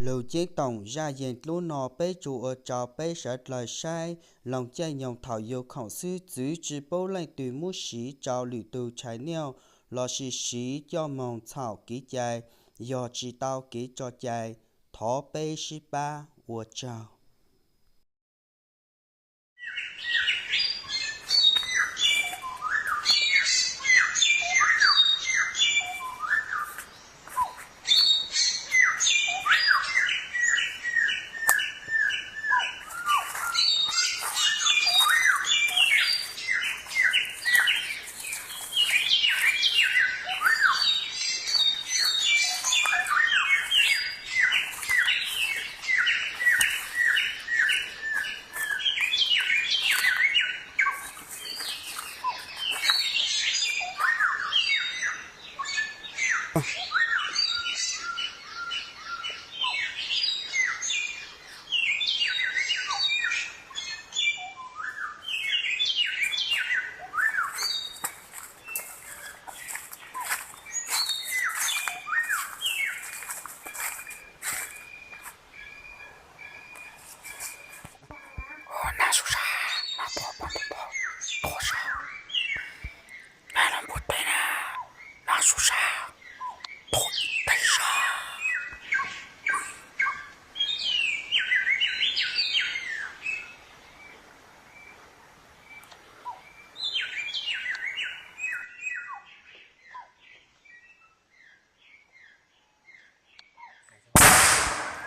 Lug ceeb toom zaj yeeg dlub no peb tsuas ua rau peb sawv dlawg saib, loos caij nyoog thaum yug khoom xwb txwv tsi paub leej twg muab siv rau lwm tug tshais niaj lossis siv coj moog txhaum kev cai, yog tsi tau kev tso cai, thov peb sib pab ua tsaug.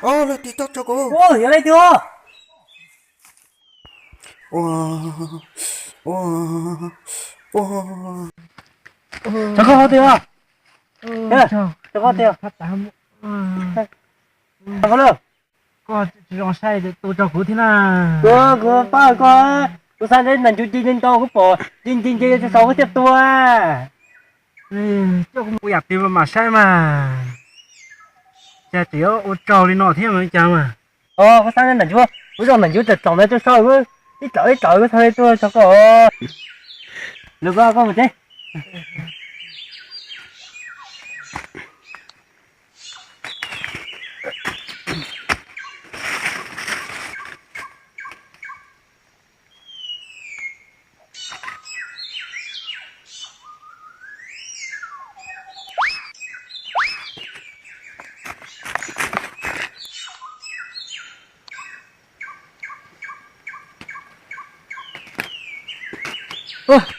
Ua, leej twg tuaj tso kuv. Ua, yog leej twg? Ua, ua, ua. Tso koj hov twg os? Tso koj twg? Tso koj lawm. Koj tsis zoo saib tua rau kuv thiab na. Kuv, kuv pab koj, kuv xav ntshe nas ncuv ci ntau kuv pom ci nce nce tsis saud kuv thiaj tua. Coj kuv mus yam twg mas mam saib mas. Cas tseem ua raug li no thiab mas cas mas. Kuv xav nas ncuv, kuv zoo nas ncuv tawm tsaus ntawd tso sau, ib tsam ib tsam kuv xav li tuaj tso koj. Lwm koj, koj mus tsev.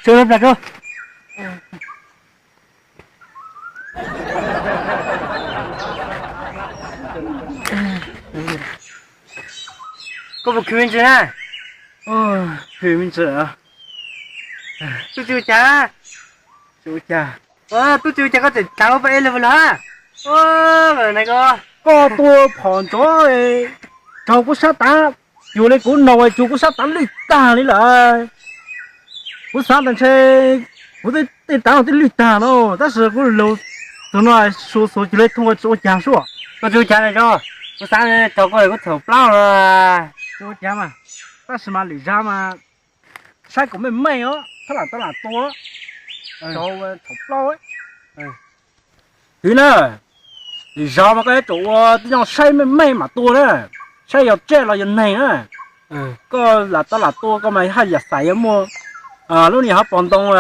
Sawv daws plam rau. Koj puas khwv me ntsis na? Khwv me ntsis. Tub tsis ua cas. Tsis ua cas. Tub tsis ua cas koj tseem tsav ua paj eb lawm los? Koj tua phom ntov, raug kuv sab tav, cuag li kuv no cuag kuv sab tav lwj tag li lawm. Kuv xav tas ntshe kuv tej tav no twb lwj tag no tab sis kuv lug txug no xuav xuav cuag li thooj tsis ua cas sub. Koj tsis ua cas na, kuv xav raug koj kuv txhaum plaub no. Tsis ua cas mas, tab sis mas lwm zag mas saib kom meej meej os, txhob lam tau lam tua. Txhaum plaub. Twv na, lwm zag mas koj yuav tsum ua tib zoo saib meej meej mam tua na, saib yog tsiaj los yog neeg na. Koj lam tau lam tua koj mas haj yam xaiv yuav muaj lub niag hauv paus ntoo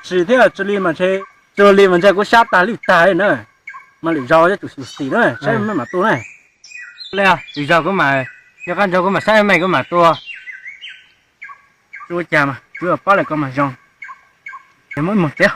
tsis thiab tsis li mas ntshe, tsis li mas ntshe kuv sab tag lwj tag na. Mas lwm zag yuav tsum xyuam xim na, saib meej meej mam tua na. Lwm zag kuv mam, yog koj nrog kuv mam saib meej kuv mam tua. Tsis ua cas mas, tsuav pab lawm koj mas zoo. Ces muab ib mug txiav.